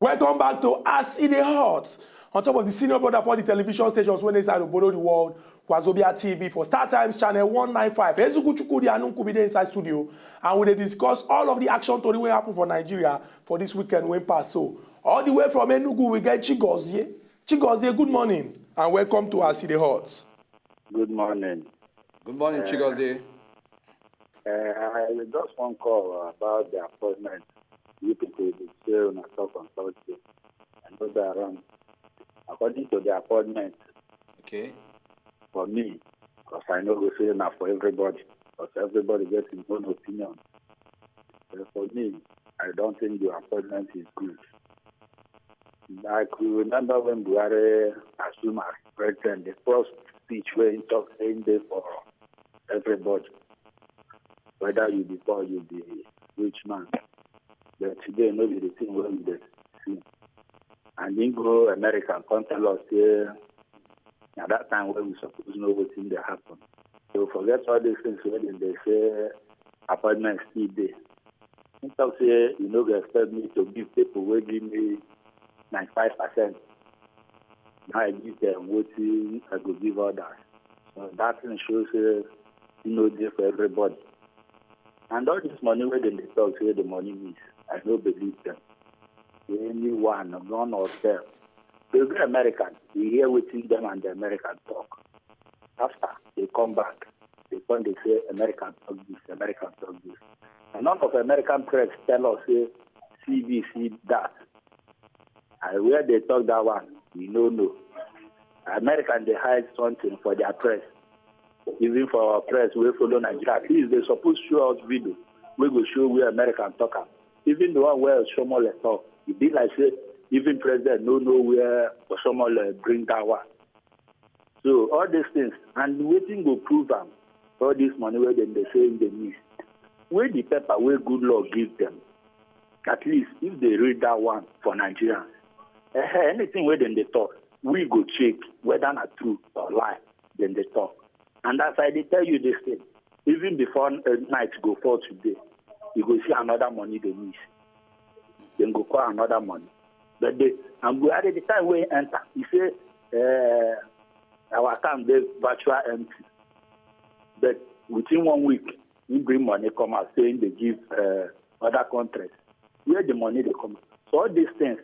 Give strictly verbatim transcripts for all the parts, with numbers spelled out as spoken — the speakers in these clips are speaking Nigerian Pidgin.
Welcome back to As E Dey Hot. On top of the senior brother for the television stations wey dey inside Obodo the World, Wazobia T V for Star Times Channel one nine five. Ezuku Chukwudi Anunkubi dey inside studio, and we dey discuss all of the action tori wey happen for Nigeria for this weekend wey pass. So, all the way from Enugu, we get Chigozie. Chigozie, good morning and welcome to As E Dey Hot. Good morning. Good morning, Chigozie. Uh, I just want to call about the appointment. You people dey say una talk on Thursday. I know that around. According to the appointment, Okay. for me, because I know we say na for everybody, because everybody gets his own opinion. But for me, I don't think the appointment is good. I could remember when Buhari assumed as president, the first speech where he talked saying there for everybody, whether you be poor, you be rich man. But today, no be the thing wey we dey see. And he go America come tell us say na that time wey we suppose know wetin dey happen. So forget all these things wey dem dey say appointment still dey. He talk say you no go expect me to give people wey give me ninety-five percent. Now I give them wetin I go give others. So that thing show say e no dey for everybody. And all this money wey dem dey talk say the money miss, I no believe them. Anyone, none of them. They go American, you hear wetin them and the American talk. After they come back, they come dey say American talk this, American talk this. And none of American press tell us say see this, see that. And where they talk that one, we no know. American dey hide something for their press. Even for our press wey follow Nigeria, at least they suppose show us video wey go show where American talk am. Even the one where Oshomole talk, e be like say even president no know where Oshomole bring that one. So all these things, and wetin go prove am, all this money wey dem dey say dem dey miss, wey the paper wey Goodluck give them, at least if they read that one for Nigerians, eh, anything wey dem dey talk, we go check whether na true or lie dem dey talk. And as I dey tell you this thing, even before uh, night go fall today, you go see another money dey miss. Dem go call another money. But they, and Buhari, the time wey he enter, he say uh, our account dey virtual empty. But within one week, he bring money come out saying they give uh, other countries. Where the money dey come? So all these things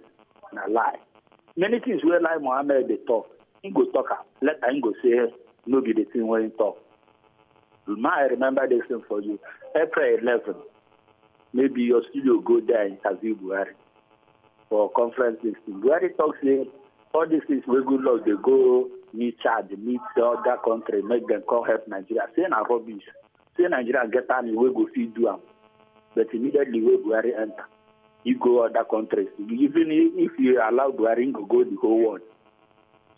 na lie. Many things wey Lai Mohammed dey talk, he go talk am. Later he go say no be the thing wey he talk. Ma, I remember this thing for you. April eleven, maybe your studio go there interview Buhari for conference this thing. Buhari talk say all these things wey Goodluck dey go meet Chad, meet the other country, make them come help Nigeria. Say na rubbish. Say Nigeria get army wey go fit do am. But immediately wey Buhari enter, he go other countries. Even if you allow Buhari, he go go the whole world.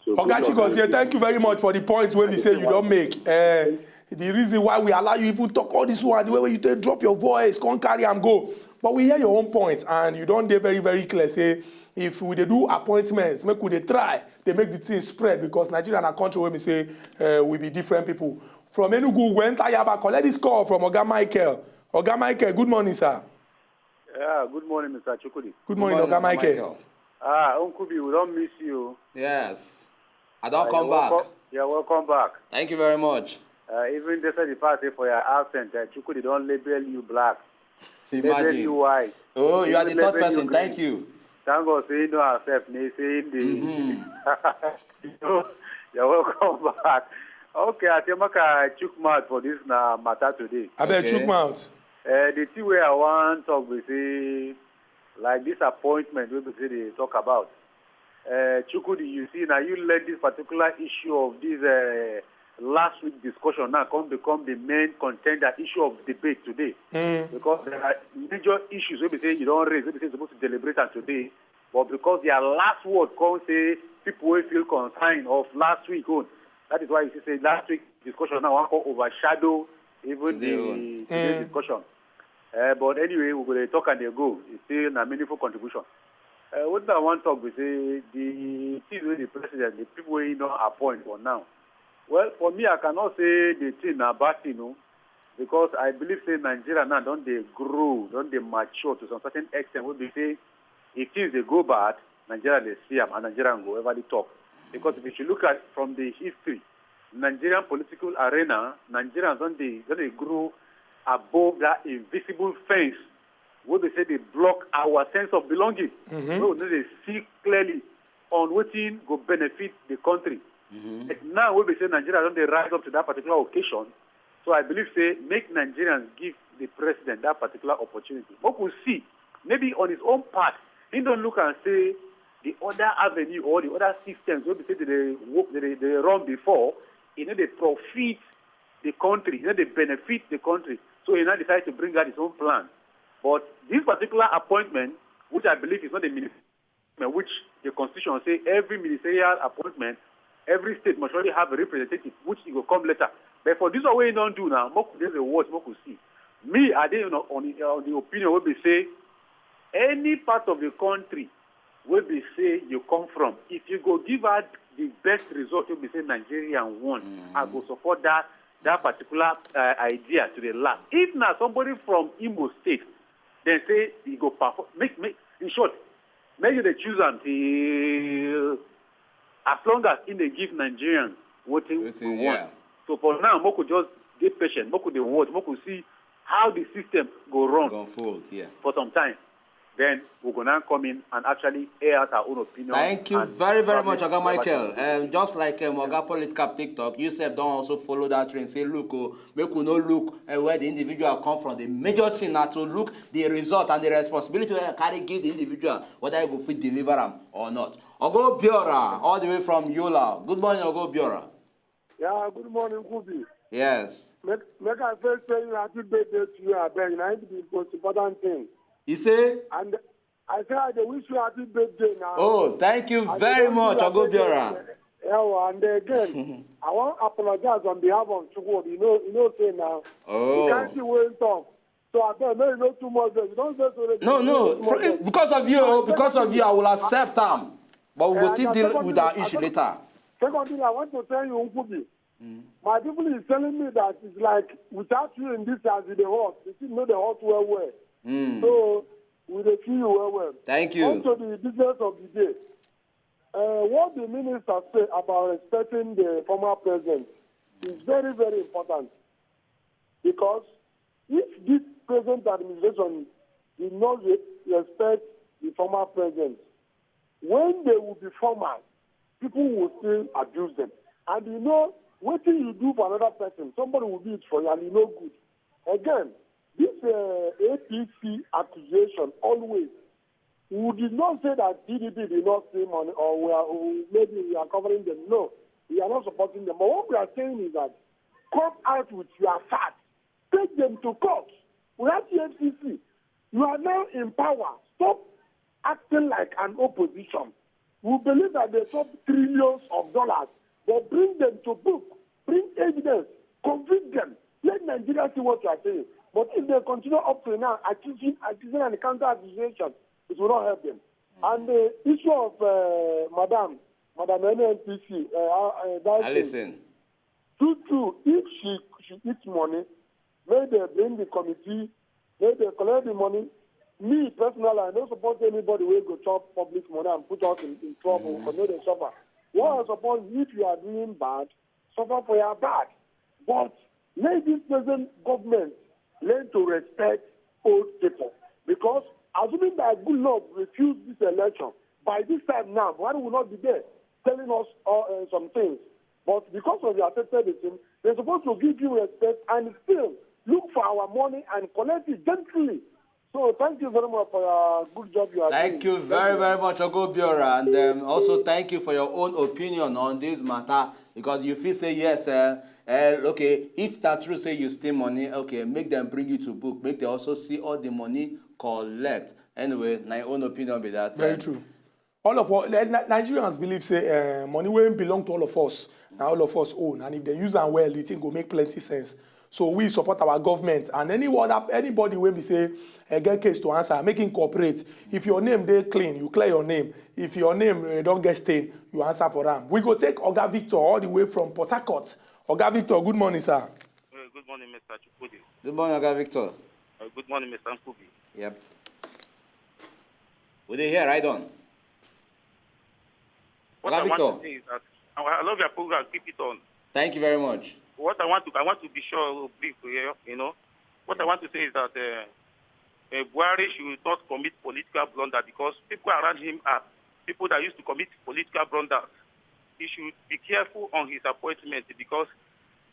So Oga Chigozie, thank you very much for the point wey be say you don make. Uh, the reason why we allow you even talk all this one, the way wey you take drop your voice, come carry am go. But we hear your own point, and you don dey very, very clear say if we dey do appointments, make we dey try dey make the thing spread, because Nigeria na country wey be say uh, we be different people. From Enugu, we enter Yaba, collect this call from Oga Michael. Oga Michael, good morning, sir. Yeah, good morning, Mister Chukwudi. Good morning, Oga Michael. Ah, Uncle B, we don miss you. Yes. I don Ah, come you're back. welcome- You're welcome back. Thank you very much. Uh, even they said the fact say for your absent, uh, Chukwudi don label you black, label Imagine. You white. Oh, you are Even the third label you person. green. Thank you. Thank God say you know ourselves, they say in the. Mm-hmm. You're welcome back. Okay, I think make I chook mouth for this na matter today. Abeg, Okay. chook mouth. Uh, the thing where I want talk we say, like this appointment we be say they talk about. Uh, Chukwudi, you see now you let this particular issue of this uh, last week discussion now come become the main contender issue of debate today. Mm. Because there are major issues wey be say you don raise, wey be say you suppose to deliberate am today, but because their last word come say people wey feel concern of last week own, that is why you see say last week discussion now wan come overshadow even Today the own. today Mm. discussion. Uh, but anyway, we go dey talk and dey go. It's still na meaningful contribution. Uh, what I wan talk be say the thing wey the president, the people wey he don appoint for now, well, for me, I cannot say the thing na bad thing, no, because I believe say Nigeria now don dey grow, don dey mature to some certain extent wey be say If things dey go bad, Nigeria dey see am, and Nigerians go everly talk. Because if you should look at from the history, Nigerian political arena, Nigerians don dey don dey grow above that invisible fence wey be say dey block our sense of belonging. Mm-hmm. Wey we no dey see clearly on wetin go benefit the country. Mm-hmm. But now wey be say Nigeria don dey rise up to that particular occasion, so I believe say make Nigerians give the president that particular opportunity. Make we see, maybe on his own part, he don look and say the other avenue or the other systems wey be say they dey wo- they dey- they dey run before, e no dey profit the country, e no dey benefit the country. So he now decide to bring out his own plan. But this particular appointment, which I believe is not a ministerial appointment, which the constitution say every ministerial appointment, every state must already have a representative, which e go come later. But for this one wey he don do now, make we just dey watch, make we see. Me, I dey on, on, on the opinion wey be say any part of the country wey be say you come from, if you go give out the best result wey be say Nigerian want, I go support that that particular uh, idea to the last. If na somebody from Imo State, then say he go perform. Make make in short, make you dey choose am till as long as he dey give Nigerians wetin we Wetin, want. Yeah. So for now, make we just dey patient, make we dey watch, make we see how the system go run Go unfold, yeah. for some time. Then we go now come in and actually air out our own opinion. Thank you and very, very much, establish Oga whatever Michael. thing we Um, just like um, Oga Polycarp TikTok, you sef don also follow that trend. Say, look, oh, make we no look uh, where the individual come from. The major thing na to look the result and the responsibility wey I carry give the individual, whether you go fit deliver am or not. Ogo Biora, all the way from Yola. Good morning, Ogo Biora. Yeah, good morning, Kubi. Yes. Make, make I first tell you happy birthday to you, abeg. Na it be the most important thing. You say? And I say I dey wish you happy birthday now. Oh, thank you I very don't much, do Ogo happy Biora. birthday. Yeah, and again, I wan apologize on behalf of Chukwu. You know, you know, say now. Oh. You can't see where talk. So I beg, make you no too much vex. You don vex already. No, You no, no too much fr- vex. because of you, And because of secondly, you, I will accept am. But we go eh, still and deal with secondly, our I issue don't, later. Secondly, I want to tell you, Nkubi, my people is telling me that it's like without you in this house, e dey hot. The thing no dey hot well well. Mm. So we dey feel you well well. Thank you. Come to the business of the day. Uh, what the minister say about respecting the former president is very, very important, because if this present administration did not re- respect the former president, when they will be former, people will still abuse them. And you know, wetin you do for another person, somebody will do it for you, and e no good. Again, this uh, A P C accusation always, we did not say that P D P did not steal money, or we are, or maybe we are covering them. No, we are not supporting them. But what we are saying is that come out with your facts, take them to court. We have E F C C. You are now in power. Stop acting like an opposition. We believe that they stole trillions of dollars, but bring them to book, bring evidence, convict them. Let Nigeria see what you are saying. But if they continue up to now, accusing, accusing and counter accusation, it will not help them. And the issue of uh, Madam, Madam N N P C, uh, uh, that thing, Alison. True, true. If she she eats money, make they bring the committee, make they collect the money. Me personally, I don't support anybody who go chop public money and put us in, in trouble or make them suffer. What I support, if you are doing bad, suffer for your bad. But make this present government learn to respect old people. Because assuming that Goodluck refused this election, by this time now, Buhari will not be there telling us uh, uh, some things. But because of the affected victim, they're supposed to give you respect and still look for our money and collect it gently. So thank you very much for your good job you are Thank doing. you very, very much, Ogo Biora. And um, also thank you for your own opinion on this matter. Because you feel say, yes, uh, uh, okay, if that true say you steal money, okay, make them bring you to book. Make they also see all the money collect. Anyway, my own opinion be that. Very uh, true. All of us, Ni- Ni- Nigerians believe say uh, money wey belong to all of us, na all of us own, and if they use am well, the thing go make plenty sense. So we support our government, and any other anybody wey be say uh, get case to answer, make him cooperate. If your name dey clean, you clear your name. If your name uh, don get stain, you answer for am. We go take Oga Victor all the way from Port Harcourt. Oga Victor, good morning, sir. Uh, good morning, Mister Chukwudi. Good morning, Oga Victor. Uh, good morning, Mister Nkubi. Yep. We dey here, right on. What Oga I want Victor. to say is that I I love your program. Keep it on. Thank you very much. What I want to I want to be sure, brief here. You know, what I want to say is that uh, uh, Buhari should not commit political blunder because people around him are people that used to commit political blunders. He should be careful on his appointment because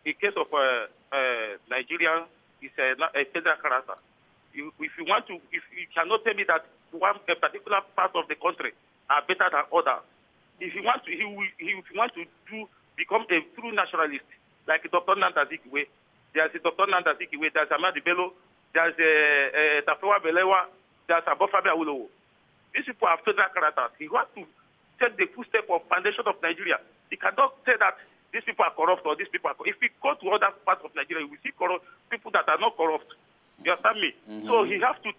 in case of uh, uh, Nigeria, it's a, a federal character. You, if you want to, if you cannot tell me that one a particular part of the country are better than others, if you want to, he will, he, if you want to do become a true nationalist like Doctor Nnamdi Azikiwe, there's a Doctor Nnamdi Azikiwe, there's Ahmadu Bello, there's a, a Tafawa Balewa, there's Obafemi Awolowo. These people are federal characters. He has to take the footstep of foundation of Nigeria. He cannot say that these people are corrupt or these people are. If we go to other parts of Nigeria, we see corrupt people that are not corrupt. You understand me? So he has to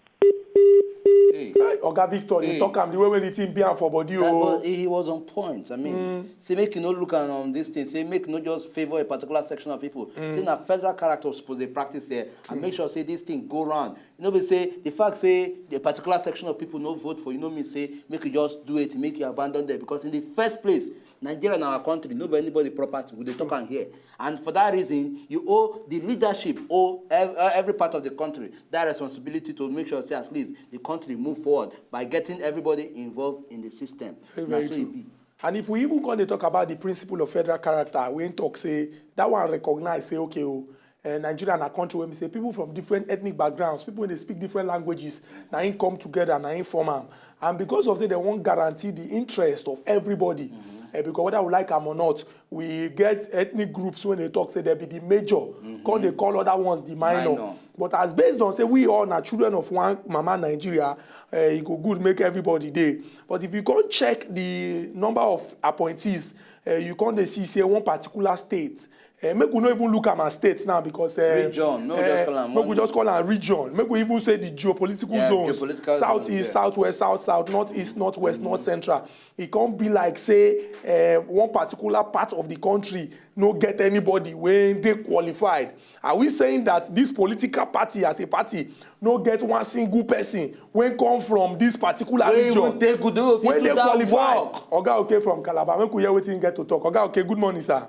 Hey. Hey, Oga Victor, you Hey. talk am the way when the thing be am for body That, o. but he was on point. I mean, say make you no look am on this thing. Say make you no just favor a particular section of people. Say na federal character suppose dey practice here and make sure say this thing go round. You know, be say the fact say the particular section of people no vote for you, no mean say make you just do it, make you abandon them because in the first place, Nigeria na our country, no be anybody property. We dey talk am here, and for that reason, you owe the leadership, owe ev- uh, every part of the country that responsibility to make sure say at least the country move forward by getting everybody involved in the system. Very, Na very so e true. be. And if we even come dey talk about the principle of federal character, we talk say that one recognize say okay o, uh, Nigeria na country wey be say people from different ethnic backgrounds, people wey dey speak different languages, na im come together, na im form am. And because of say dem wan guarantee the interest of everybody, eh, because whether we like am or not, we get ethnic groups wey dey talk say dem be the major, come dey call other ones the minor. Minor. But as based on say we all na children of one mama Nigeria, uh, e go good make everybody dey. But if you come check the number of appointees, uh, you come dey see say one particular state. Uh, make we no even look am as state now because uh, Region, no, just call am make we one. Just call am region. Make we even say the geopolitical Yeah, zones: geopolitical south zones, east, yeah. South west, south south, north east, north west, north central. E come be like say uh, one particular part of the country no get anybody wey dey qualified. Are we saying that this political party as a party no get one single person wey come from this particular Wey region even take good, wey fit wey do dey that qualified? Work. Oga Oke from Calabar, make we hear wetin get to talk. Oga Oke, good morning, sir.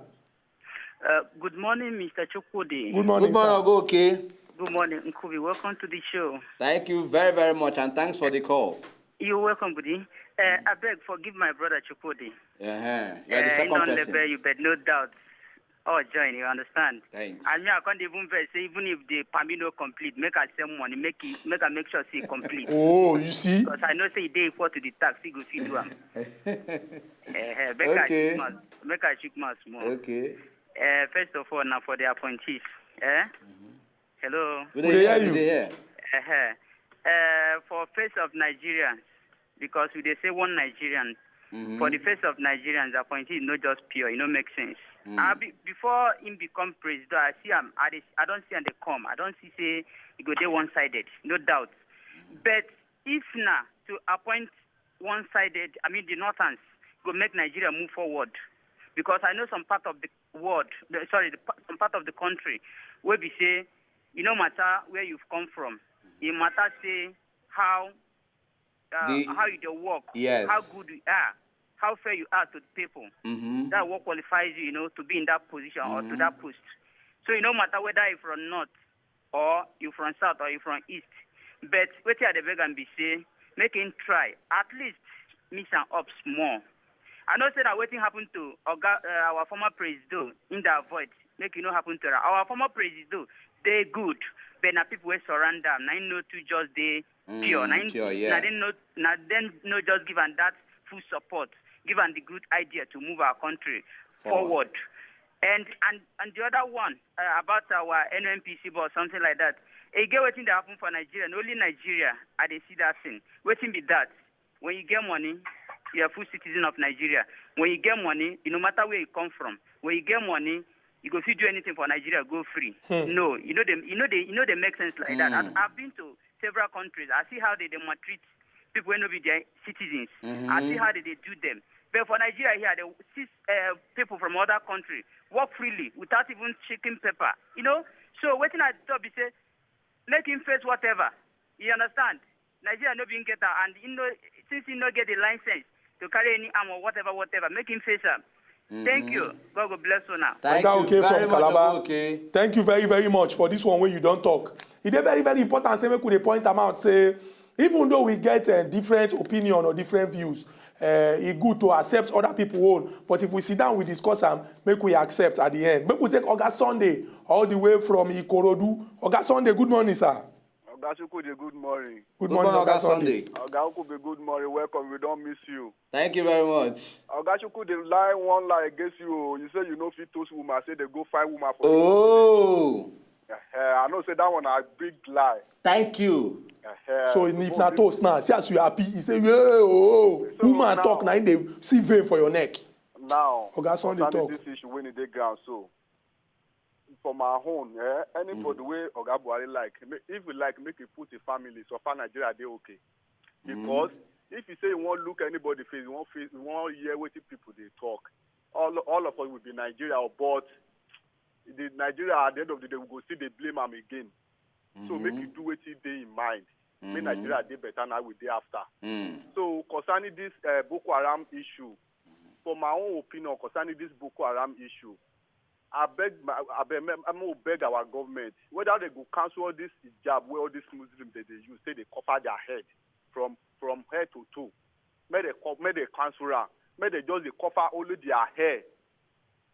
Uh, good morning, Mister Chukwudi. Good morning, Good morning, sir. Oga Oke. Good morning, Nkubi. Welcome to the show. Thank you very, very much, and thanks for the call. You're welcome, Budi. Uh, I beg forgive my brother Chukwudi. Uh-huh. You are the Uh, second don't person. Label you, but no doubt. Oh, join, you understand? Thanks. And me, I can't even vex say even if the permit no complete, make I send money, make it, make I make sure say it complete. Oh, you see? Because I know say they equal to the tax, he go fit do am. Eh, eh, make I Okay. Chook mouth, make I Chook mouth small. Okay. Eh, first of all, now for the appointees. Eh? Hello. We We dey dey hear, hear we you. dey hear. Eh, eh. Eh, for face of Nigerians, because we dey say one Nigerian. For the face of Nigerians, appointee is not just pure. It no make sense. I be, before him become president, I see am. I, dey, I don't see am dey come. I don't see say e go dey one-sided, no doubt. But if na to appoint one-sided, I mean the northerns, go make Nigeria move forward. Because I know some part of the world, the, sorry, the, pa- some part of the country, wey be say e no matter where you've come from, e matter say how uh, The- how you dey work, Yes. how good you are, how fair you are to the people. Mm-hmm. That what qualifies you, you know, to be in that position or to that post. So it no matter whether you from north or you from south or you from east. But wetin I dey beg am be say make him try at least mix am up small. I know say na wetin happen to Oga uh, our former presido in the avoid make e no happen to am. Our former presido dey good, but na people wey surround am na him no too just dey pure. Na him pure, yeah. Na dem no na dem no just give am that full support, give am the good idea to move our country Forward. forward. And and and the other one uh, about our N N P C boss, something like that. E get wetin dey happen for Nigeria, na only Nigeria I dey see that thing. Wetin be that? When you get money, you are full citizen of Nigeria. When you get money, you no matter where you come from. When you get money, you go fit do anything for Nigeria, go free. No, you know they, you know they, you know they make sense like that. I've, I've been to several countries. I see how they, they maltreat people wey no be their citizens. I see how they, they do them. But for Nigeria here, they see uh, people from other country work freely without even checking paper. You know, so wetin I talk be say make him face whatever. You understand? Nigeria no be him get am, and you know Since he no get the license to carry any arm or whatever, whatever, make him face am. Thank you. God go bless una. Thank Oga you Oke very from much, Calabar. Oga Oke. Thank you very, very much for this one wey you don talk. E dey very, very important say make we dey point am out say even though we get uh, different opinion or different views, uh, e good to accept other people own. But if we sit down, we discuss am, make we accept at the end. Make we take Oga Sunday all the way from Ikorodu. Oga Sunday, good morning, sir. Oga Chukwudi, good morning. Good Good morning, morning, Oga Oga Sunday. Sunday. Oga Okupe, good morning. Welcome. We don't miss you. Thank you very much. Oga Chukwudi, lie one lie against you. Oh. You say you know fit toast woman. Say they go find woman for you. Oh, Eh, I know say that one a big lie. thank you. Eh, So eh, if so na this- toast now, see as you happy. You say, yeah, oh, oh. So Woman now- talk, now they see vein for your neck. Now, Oga Sunday concerning talk. This issue when e dey ground so, for my own, eh, anybody wey Oga Buhari like, ma- if we like, make e put a family, so far Nigeria dey okay. Because if you say you wan look anybody face, you wan face, you wan hear wetin people dey talk, all all of us will be Nigeria. But the Nigeria at the end of the day, we go still dey blame am again. So make you do wetin dey in mind. Make Nigeria dey better now we dey after. Mm. So concerning this uh, Boko Haram issue, for my own opinion concerning this Boko Haram issue, I beg, my- I beg, I go beg our government whether they go cancel all this hijab where all these Muslims they, they use, say they cover their head from from head to toe. Make they co- make they cancel am. Make they just they cover only their hair.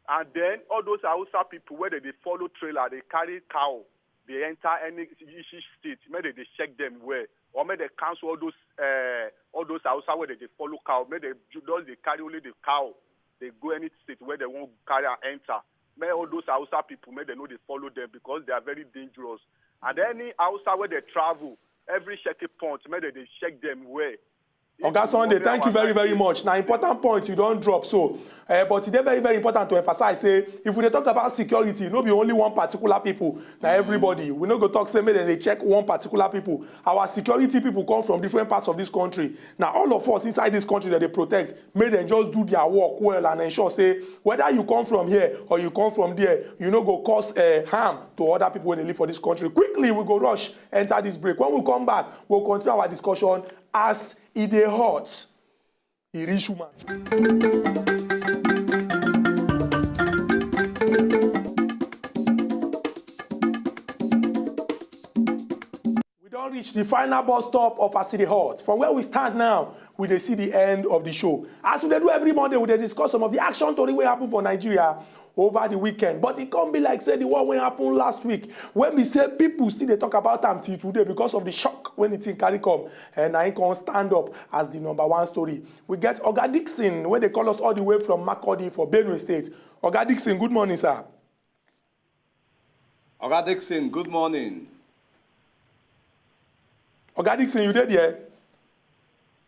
And then all those Hausa people where they, they follow trailer, they carry cow, they enter any each state. Make they, they check them well, or make they cancel all those uh, all those Hausa where they, they follow cow. Make they ju- just they carry only the cow. They go any state where they won't carry and enter. Make all those Hausa people, make they know they follow them because they are very dangerous. And any Hausa where they travel, every checking point, make they, they check them well. If Oga you Sunday, want thank you our very, very country- much. Now, important point you don't drop. So, uh, but e dey very, very important to emphasize say if we dey talk about security, no be only one particular people. Now, everybody. We no go talk say make dem dey check one particular people. Our security people come from different parts of this country. Now, all of us inside this country that they protect, make them just do their work well and ensure say whether you come from here or you come from there, you no go cause uh, harm to other people when they live for this country. Quickly, we go rush enter this break. When we come back, we'll continue our discussion as e dey hot. E reach woman. We don reach the final bus stop of As E Dey Hot. From where we stand now, we dey see the end of the show. As we dey do every Monday, we dey discuss some of the action tori wey happen for Nigeria over the weekend. But e come be like say the one wey happen last week, wey be say people still dey talk about am till today because of the shock wey the thing carry come, and na im come stand up as the number one story. We get Oga Dixon wey dey call us all the way from Makurdi for Benue State. Oga Dixon, good morning, sir. Oga Dixon, good morning. Oga Dixon, you dey there?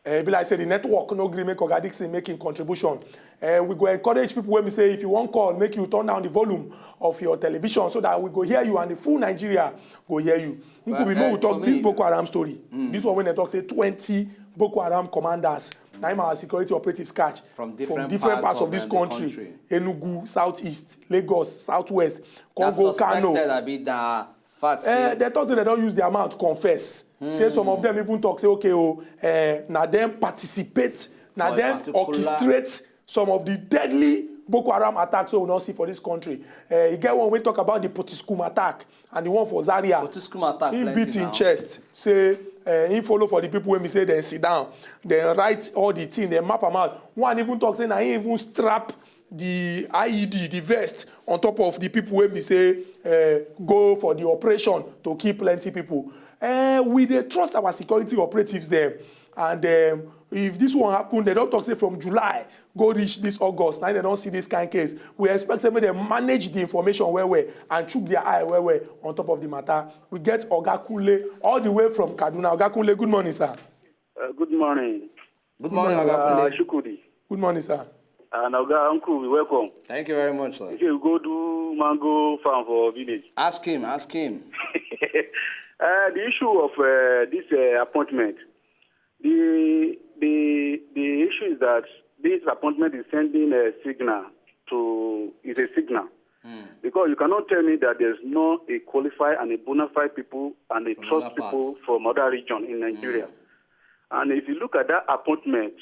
Eh, e be like say the network no gree make Oga Dixon make im contribution. Eh, we go encourage people wey be say if you wan call, make you turn down the volume of your television so that we go hear you and the full Nigeria go hear you. Nkubi, Well, make we eh, talk for this me- Boko Haram story. This one wey dem talk say twenty Boko Haram commanders na im our security operatives catch From different different parts parts of of, this uh, the country. country. Enugu, Southeast, Lagos, Southwest, That's Congo, Kano. Suspected, abi, that fact Eh, say they talk say they don use their mouth confess. Say some of them even talk say okay, oh, eh, na them participate, na For a them particular- orchestrate some of the deadly Boko Haram attacks wey we don see for this country. Eh, e get one wey talk about the Potiskum attack and the one for Zaria. Potiskum attack He plenty beat in now. Chest. Say eh, he follow for the people wey be say dem sit down, dem write all the thing, dem map am out. One even talk say na he even strap the I E D, the vest, on top of the people wey be say uh, go for the operation to kill plenty people. Uh, we dey trust our security operatives dem, and um, if this one happen, dem don talk say from July go reach this August, na dem don see this kind case. We expect say make dem manage the information well well and chook their eye well well on top of the matter. We get Oga Kunle all the way from Kaduna. Oga Kunle, good morning, sir. Uh, good morning. Good morning, Oga Uh, Kunle. Shukudi. Good morning, sir. And Oga Uncle, we welcome. Thank you very much, sir. Okay, we go do mango farm for village. Ask him, ask him. Uh, the issue of uh, this uh, appointment, the the the issue is that this appointment is sending a signal to is a signal because you cannot tell me that there's no a qualified and a bona fide people and a From trust other people parts. From other region in Nigeria. And if you look at that appointment,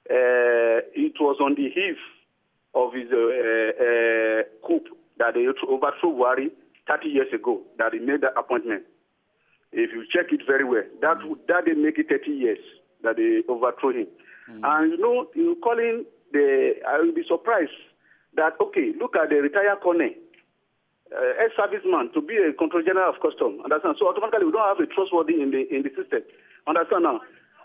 uh, it was on the eve of his uh, uh, coup that they overthrew Buhari thirty years ago that he made that appointment. If you check it very well, that mm. that they make it thirty years that they overthrew him. Mm. And you know, you calling the, I will be surprised that, okay, look at the retired colonel, uh, ex-serviceman to be a control general of custom. Understand? So automatically we don't have a trustworthy in the in the system. Understand now?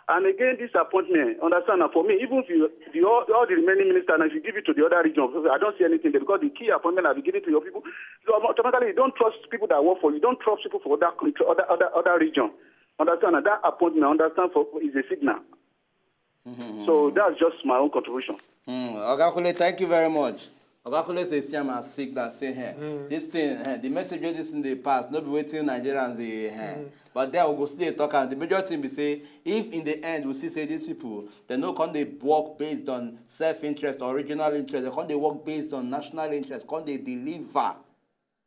And again, this appointment, understand now, for me, even if you, the, all, all the remaining ministers, now if you give it to the other region, I don't see anything there because the key appointment have been given to your people. So automatically, you don't trust people that work for you. You don't trust people for other country, other other other region. Understand now? That appointment, understand, for is a signal. Mm-hmm. So that's just my own contribution. Mm, Oga Kule, thank you very much. Oga Kule say, see am as signal, say, hey, mm. this thing, hey, the message wey this thing dey pass, no be wetin Nigerians dey, hey. Mm. But then we go still dey talk am. The major thing be say, if in the end we see say these people, they no come dey work based on self-interest or regional interest, they come dey work based on national interest, come dey deliver,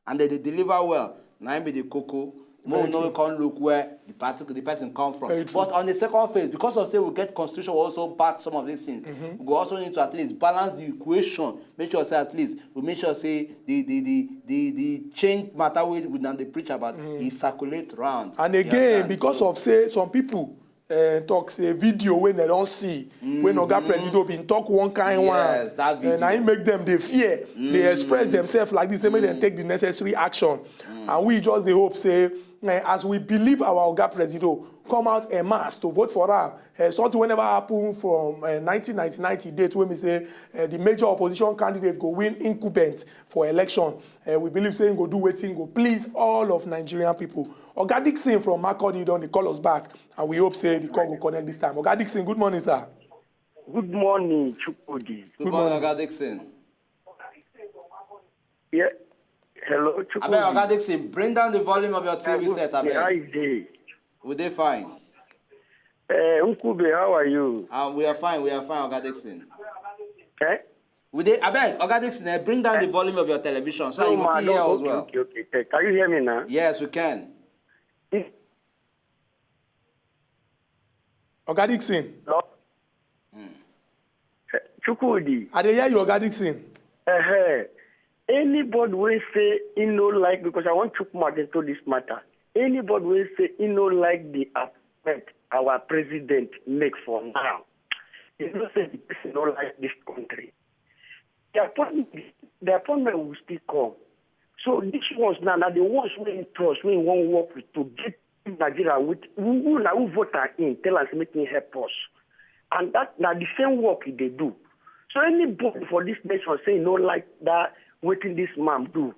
and they dey deliver well, na im be the koko. Make we no come look where the party, the person come from. But on the second phase, because of say we get constitution, we also back some of these things. Mm-hmm. We go also need to at least balance the equation. Make sure say at least we make sure say the the the the, the change matter wey we now dey preach about mm-hmm. e circulate round. And again, because so, of say some people uh, talk say video wey dem don see mm-hmm. when Oga Presido bin talk one kind yes, one. That video. Uh, na im make dem dey fear. Mm-hmm. They express themselves like this. They make mm-hmm. them take the necessary action. Mm-hmm. And we just dey hope say uh, as we believe our Oga Presido come out en masse to vote for am. Uh, something wey never happen from uh, nineteen ninety-nine till date wey be say uh, the major opposition candidate go win incumbent for election. Uh, we believe say he go do wetin go please all of Nigerian people. Oga Dixon from Makurdi don dey call us back and we hope say the call go connect this time. Oga Dixon, good morning, sir. Good morning, Chukwudi. Good, good morning, Oga Dixon. Yeah. Hello, Chukwudi. Abeg, Oga Dixon, bring down the volume of your T V set, abeg. How is it? We dey fine. Uh, Nkube, how are you? Uh, we are fine, we are fine, Oga Dixon. Eh? We dey, abeg, Oga Dixon, eh, bring down the volume of your television so no, you ma, fit hear us well. Okay, okay, okay. Can you hear me now? Yes, we can. Oga Dixon. Hello? Mm. Chukwudi. I dey hear you, Oga Dixon. Uh-huh. Anybody wey say he no like, because I want to come into this matter. Anybody wey say he no like the appointment our president make for now, he know say the person no like this country. The appointment, the appointment will still come. So these ones now, now the ones wey he trust, wey he wan work with to get Nigeria with who, who na who vote am in, tell am say make him help us. And that na the same work he dey do. So anybody for this nation say he no like that wetin this man do,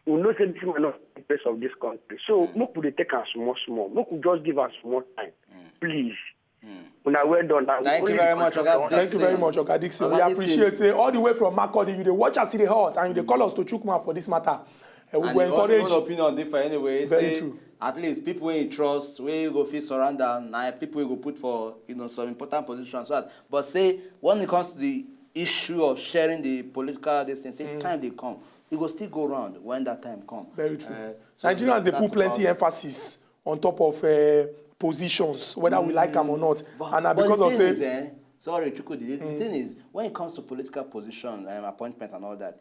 we know say this man no the best of this country. So mm. make we dey take am small small. Make we just give am small time, mm. please. Mm. Una well done. Thank you very much, Oga. Thank you very much, Oga Dixon. We appreciate it. All the way from Makurdi, you dey watch us, see the hot, and you dey call us to chook mouth for this matter. Uh, we and go encourage. Own opinion different anyway. Very say, true. At least people wey you trust, wey you go fit surround am, na people wey go put for you know some important positions. So that, but say when it comes to the issue of sharing the political this thing, say mm. time dey come, e go still go round when that time come. Very true. Uh, so Nigerians dey put plenty emphasis on top of uh, positions, whether mm. we like am or not. But, and na because of say. Is, eh, sorry, Chukwudi. The, mm. the thing is, when it comes to political position and appointment and all that,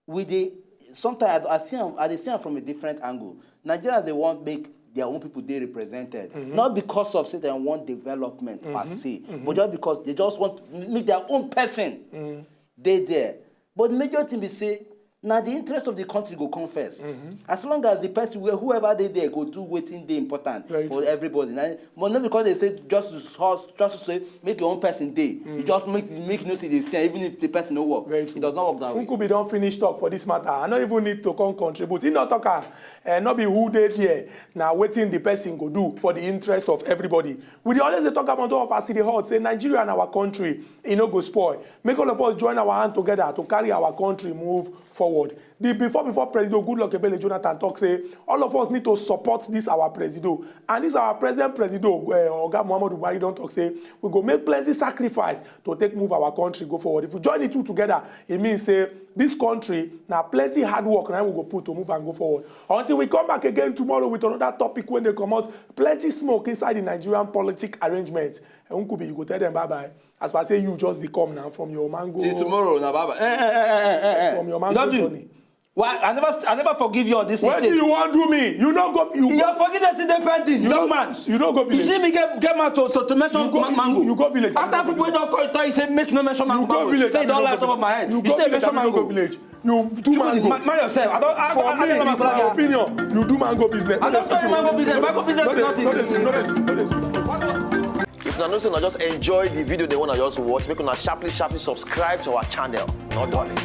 we dey sometimes I, I see am I dey see am from a different angle. Nigerians dey want make their own people dey represented, mm-hmm. not because of say dem want development mm-hmm. per se, mm-hmm. but just because they just want make their own person mm-hmm. dey there. But the major thing be say na the interest of the country go come first. Mm-hmm. As long as the person where whoever dey there go do wetin dey important Very for true. everybody. Na But no because they say just to source, just to say make your own person dey. Mm. You just make make you know say they say even if the person no work, Very true. it does not work that way. Nkubi don finish talk for this matter. I no even need to come contribute. He no talk am. Uh, no be who dey there. Na wetin the person go do for the interest of everybody. We dey always dey talk about all of us in the hot say Nigeria and our country e no go spoil. Make all of us join our hand together to carry our country move forward. The before before Presido Goodluck Ebele Jonathan talk say all of us need to support this our Presido, and this our present Presido, uh, Oga Muhammadu Buhari, don talk say we go make plenty sacrifice to take move our country go forward. If we join the two together, e mean say this country na plenty hard work na we go put to move and go forward. Until we come back again tomorrow with another topic wey dey comot plenty smoke inside the Nigerian politic arrangement. Nkubi, you go tell them bye bye. As per say you just dey come now from your mango. Till tomorrow na bye bye. Eh, eh, eh, eh, eh, eh. From your You mango don do? Journey. Why I never I never forgive you all this Wetin mistake. You wan do me? You no go. You Your go. Forgiveness is dey pending, You young no- man. You no go You see village. Me get get mouth to to, to mention You go- ma- mango. You go village. After people wey don call you talk, you say make no mention mango. You go village. Say you don Abi lie no top of my head. You You go say village. mention Abi no go mango. Village. You do Chukwudi, mango. ma- Mind yourself. I don't. I For don't. I me, don't know it's my my brother. Opinion. You do mango business. I don't tell you mango business. Mango business is nothing. No dey sweet. No dey sweet. No dey sweet. If una know say una just enjoy the video dem wey una just watch, make una sharply sharply subscribe to our channel. No darling.